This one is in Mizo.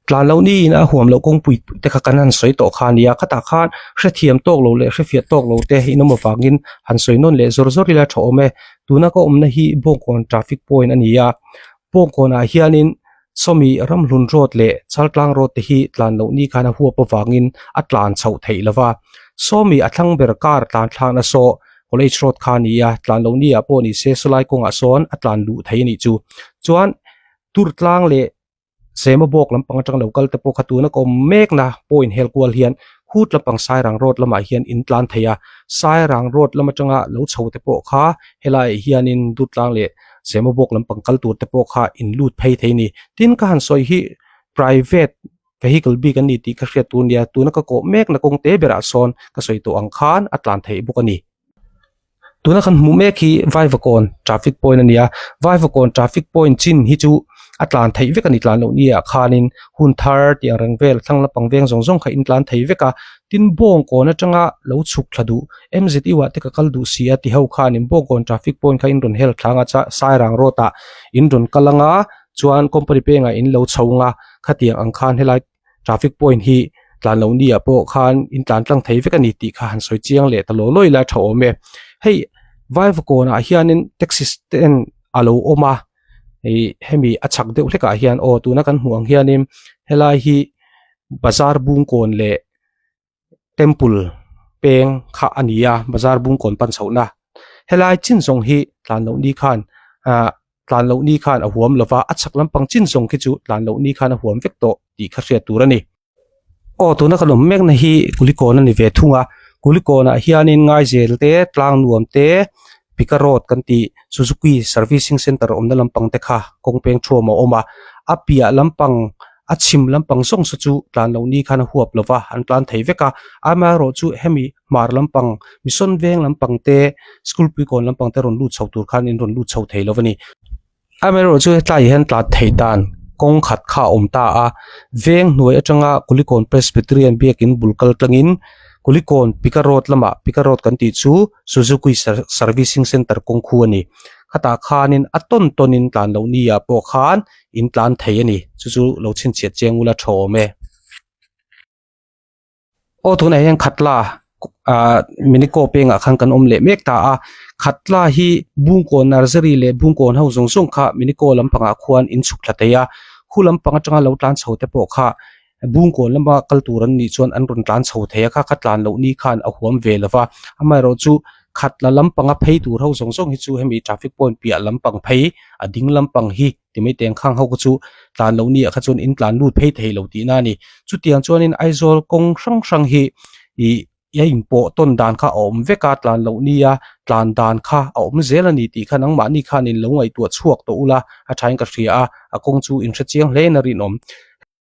Tlan loh niin a huam loh kawngpui te kha kan han sawi tawh kha a nia khatah khan hrethiam tawk lo leh hrefiah tawk lo te in awm avangin han sawi nawn leh zawr zawr ila tha awm e tuna ka awmna hi Bawngkawn traffic point a ni a Bawngkawnah hianin sawmi Ramhlun road leh Chaltlang road te hi tlan loh ni khan a huap avangin a tlan chhoh theih lova sawmi a thlang ber car tlan thlakna saw college road kha a ni a tlan loh ni ah pawh ni se sawlai kawngah sawn a tlan luh theih a nih chu chuan Turtlang leh Sema bawk lampang atang lo kal te pawh kha tuna ka awm mek na point hel kual hian khut lampang Sairang road lamah hian in tlan thei a, Sairang road lam atanga lo chho te pawh kha helaiah hianin Durtlang leh Sema bawk lampang kal tur te pawh kha in lut phei thei a ni. Tin ka han sawi hi private vehicle bik an ni tih ka hriat tur nia tuna ka kawh mek na kawng te berah sawn ka sawi tawh ang khan a tlan theih bawk a ni. Tuna kan hmuh mek hi Vaivakawn traffic point a ni a, Vaivakawn traffic point chin hi chu a tlan theih vek a ni tlan loh ni ah khanin hun thar tih ang reng vel thlang lampang veng zawng zawng kha in tlan thei vek a, tin Bawngkawn atanga lo chhuk thla duh M Z U ah te ka kal duh si a ti ho khanin Bawngkawn traffic point kha in rawn hel thlang a cha Sairang road ah in rawn kal anga chuan company pengah in lo chho anga khatiang ang khan helai traffic point hi tlan loh ni ah pawh khan in tlan tlang thei vek a ni tih kha han sawi chiang leh ta law law ila tha awm e hei Vaivakawn ah hianin taxi stand a lo awm a ih hemi a chhak deuh hlek ah hian aw tuna kan hmuh ang hianin helai hi bazar bungkawn leh temple peng kha a ni a bazar bungkawn pan chhoh na helai chin zawng hi tlan loh ni khan ah tlan loh ni khan a huam lova a chhak lampang chin zawng khi chu tlan loh ni khan a huam vek tawh tih kha hriat tur a ni. Aw tuna kan awm mek na hi Kulikawn a ni ve thung a Kulikawn ah hianin Ngaizel te tlang nuam te Pika road kan tih Suzuki servicing center awmna lampang te kha kawng peng thuam a awm a a piah lampang a chhim lampang zawng saw chu tlan loh ni khan a huap lova an tlan thei vek a amaherawh chu hemi hmar lampang mission veng lampang te school puikawn lampang te rawn lut chho tur khan in rawn lut chho thei lo a ni amaherawh chu hetlai ah hian tlan theih dan kawng khat kha a awm ta a veng hnuai atanga kulikawn presbyterian biakin bul kal tlangin kulikawn pika road lamah pika road kan tih chu suzuki servicing center kawng khu a ni khatah khanin a tawn tawnin tlan loh ni ah pawh khan in tlan thei a ni chu chu lo chhinchhiat chiang ula tha awm e. Aw tunah hian Khatla ah Minico pengah khan kan awm leh mek ta a Khatla hi Bungkawn nursery leh Bungkawn ho zawng zawng kha Minico lampangah khuan in chhuk thla thei a khu lampang atanga lo tlan chho te pawh kha Bungkawn lama kal tur an nih chuan an rawn tlan chho thei a kha kha tlan loh ni khan a huam ve lova amaherawhchu Khatla lampanga phei tur ho zawng zawng hi chu hemi traffic point piah lampang phei a ding lampang hi ti mai teng khang ho kha chu tlan loh ni ah kha chuan in tlan lut phei thei lo tihna a ni. Chutiang chuanin Aizawl kawng hrang hrang hi ih a inpawh tawn dan kha a awm vek a tlan loh nia tlan dan kha a awm zel a ni tih kha nangmahni khan in lo ngaihtuah chhuak tawh ula a thain ka hria a a kawng chu in hre chiang hle in a rinawm.